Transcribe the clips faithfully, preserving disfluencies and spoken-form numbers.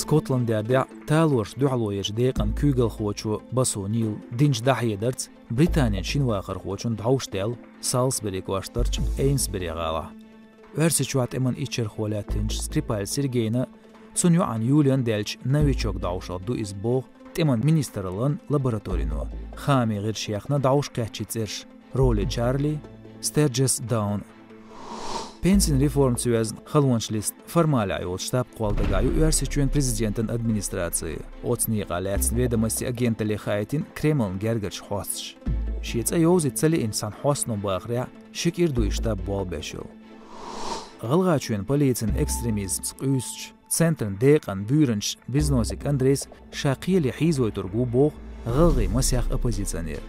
Скотланд-Ярдехь талораш дуьхьало ечу декъан куьйгалхочо Басу Нила динчу дӀахьедарца Британин шина вахархочун дӀовш даьлла Салсбери кӀоштарчу Эймсбери гӀалахь. Оьрсийчохь тӀеман иччархо лаьттинчу Скрипаль Сергейна, цуьнан йоӀана Юлияна даьллачу новичок дӀовшах ду иза боху тӀеман министраллан лабораторино хаамийн гӀирсаша яьхна дӀовш кхаьччийн цӀераш: Роли Чарли, Стерджес Даун. Пенсийн реформаца йоьзна халонаш листа формалехь йолчу штаб кхолладагахь ю Оьрсийчоьнан президентан администраци. Оцу некъа лаьцна «Ведомости» агенталле хаийтина Кремлан гергарчу хьосташа. Шен цӀе йовзийта ца лиъна цхьана хьостано бахарехь, ши кӀира ду и штаб болбеш йолу. ГӀалгӀачоьнан полицин экстремизмца къуьйсучу центран декъан буьйранча Безносик Андрейс ша кхеле хьийзойтург ву боху гӀалгӀайн масех оппозиционер.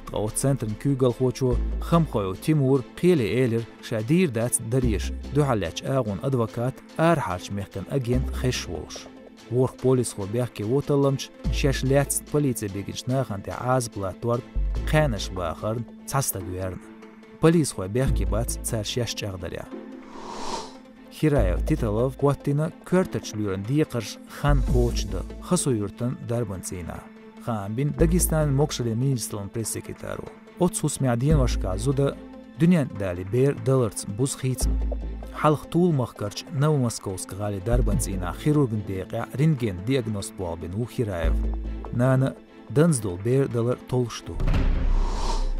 Ткъа оцу центран куьйгалхочо Хамхоев Тимура кхеле элира, ша дийр дац дареша дуьхьал лаьттачу агӀонан адвокат, арахьарчу мехкан агент хезаш волуш. ВорхӀ полисхо бехке во талламча шаьш лаьцна полице бигинчу нахана тӀехь Ӏазап латторна, кхаьнаш бахарна цхьа стаг верна. Полисхой бехке бац цара шаьш чӀагӀдарехь. Хираев Титалов хӀоттийна коьртачу лоьран декхарш хан кхочушдан Хасу-Юьртан дарбан цӀийнахь. Хаам бина Дагестанан могушаллин министраллан пресс-секретаро. Оццу хӀусамехь деношкахь зуда дуьнен а далий бер даларца бузу хийцам. Хьалха Тулу-махкарчу Новомосковск гӀалин дарбан цӀийнахь хирурган декъехь рентген диагноз болх бина ву Хираев. Нана данза долу бер далар толлуш ду.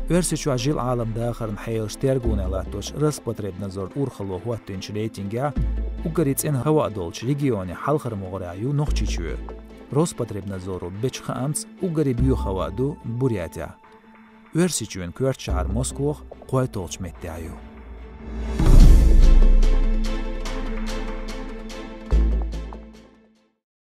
Оьрсийчохь жил-Ӏалам дахарна хьелаш тергоне латтош Роспотребнадзор урхалло хӀоттийначу рейтингехь уггаре цӀена хӀаваъ долчу регионийн хьалхара могӀарехь ю Нохчийчоь. Роспотребнадзоро бечу хаамца уггаре боьха хӀаваъ ду Бурятехь. Оьрсийчоьнан коьртачу шахьар Москох кхойтталгӀачу меттехь ю.